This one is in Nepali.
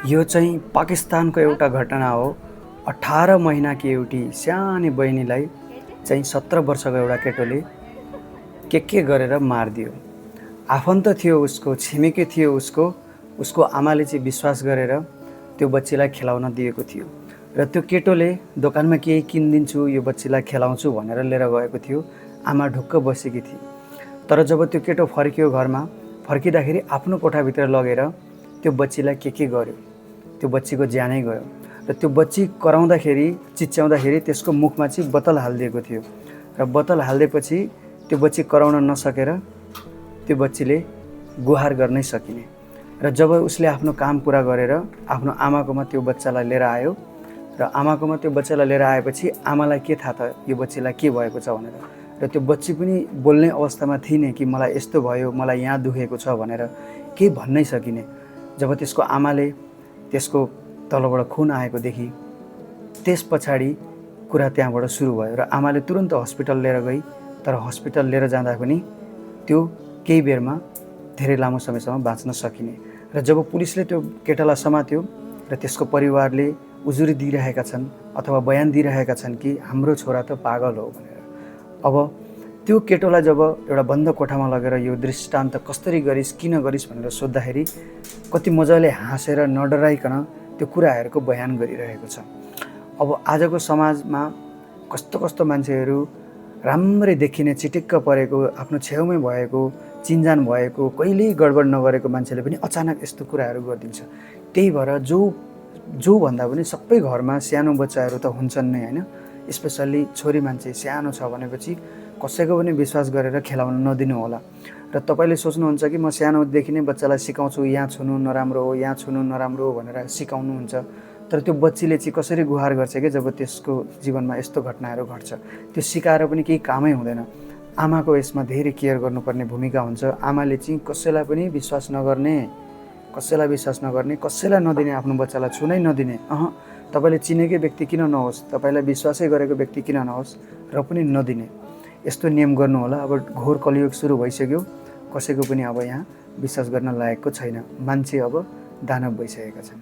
यो चाहिँ पाकिस्तानको एउटा घटना हो। 18 महिनाकी एउटी सानी बहिनीलाई चाहिँ 17 वर्षको एउटा केटोले के गरेर मारिदियो। आफन्त थियो उसको, छिमेकी थियो उसको आमाले चाहिँ विश्वास गरेर त्यो बच्चीलाई खेलाउन दिएको थियो र त्यो केटोले दोकानमा केही किनिदिन्छु, यो बच्चीलाई खेलाउँछु भनेर लिएर गएको थियो। आमा ढुक्क बसेकी थिए। तर जब त्यो केटो फर्कियो घरमा, फर्किँदाखेरि आफ्नो कोठाभित्र लगेर त्यो बच्चीलाई के गर्यो, त्यो बच्चीको ज्यानै गयो। र त्यो बच्ची कराउँदाखेरि, चिच्याउँदाखेरि त्यसको मुखमा चाहिँ बोतल हालिदिएको थियो र बोतल हालिदिएपछि त्यो बच्ची कराउन नसकेर त्यो बच्चीले गुहार गर्नै सकिने। र जब उसले आफ्नो काम पुरा गरेर आफ्नो आमाकोमा त्यो बच्चालाई लिएर आयो र आमाकोमा त्यो बच्चालाई लिएर आएपछि आमालाई के थाहा त यो बच्चीलाई के भएको छ भनेर। र त्यो बच्ची पनि बोल्ने अवस्थामा थिएन कि मलाई यस्तो भयो, मलाई यहाँ दुखेको छ भनेर केही भन्नै सकिने। जब त्यसको आमाले त्यसको तलबाट खुन आएको देखि त्यस पछाडि कुरा त्यहाँबाट सुरु भयो र आमाले तुरन्त हस्पिटल लिएर गई। तर हस्पिटल लिएर जाँदा पनि त्यो केही बेरमा धेरै लामो समयसम्म बाँच्न सकिने। र जब पुलिसले त्यो केटालाई समात्यो र त्यसको परिवारले उजुरी दिइरहेका छन् अथवा बयान दिइरहेका छन् कि हाम्रो छोरा त पागल हो भनेर। अब त्यो केटोलाई जब एउटा बन्द कोठामा लगेर यो दृष्टान्त कसरी गरिस्, किन गरिस् भनेर सोद्धाखेरि कति मजाले हाँसेर नडराइकन त्यो कुराहरूको बयान गरिरहेको छ। अब आजको समाजमा कस्तो कस्तो मान्छेहरू राम्रै देखिने, चिटिक्क परेको, आफ्नो छेउमै भएको, चिन्जान भएको, कहिल्यै गडबड नगरेको मान्छेले पनि अचानक यस्तो कुराहरू गरिदिन्छ। त्यही भएर जो भन्दा पनि सबै घरमा सानो बच्चाहरू त हुन्छन् नै हैन। स्पेसल्ली छोरी मान्छे सानो छ भनेपछि कसैको पनि विश्वास गरेर खेलाउन नदिनु होला। र तपाईले सोच्नुहुन्छ कि म सानोदेखि नै बच्चालाई सिकाउँछु यहाँ छुनु नराम्रो हो, यहाँ छुनु नराम्रो हो भनेर सिकाउनुहुन्छ। तर त्यो बच्चीले चाहिँ कसरी गुहार गर्छ कि जब त्यसको जीवनमा यस्तो घटनाहरू घट्छ, त्यो सिकाएर पनि केही कामै हुँदैन। आमाको यसमा धेरै केयर गर्नुपर्ने भूमिका हुन्छ। आमाले चाहिँ कसैलाई पनि विश्वास नगर्ने, कसैलाई नदिने, आफ्नो बच्चालाई छुनै नदिने। तपाईले चिनेकै व्यक्ति किन नहोस्, तपाईलाई विश्वासै गरेको व्यक्ति किन नहोस्, र पनि नदिने। यस्तो नियम गर्नु होला। अब घोर कलियुग सुरु भइसक्यो। कसैको पनि अब यहाँ विश्वास गर्न लायकको छैन। मान्छे अब दानव भइसकेका छन्।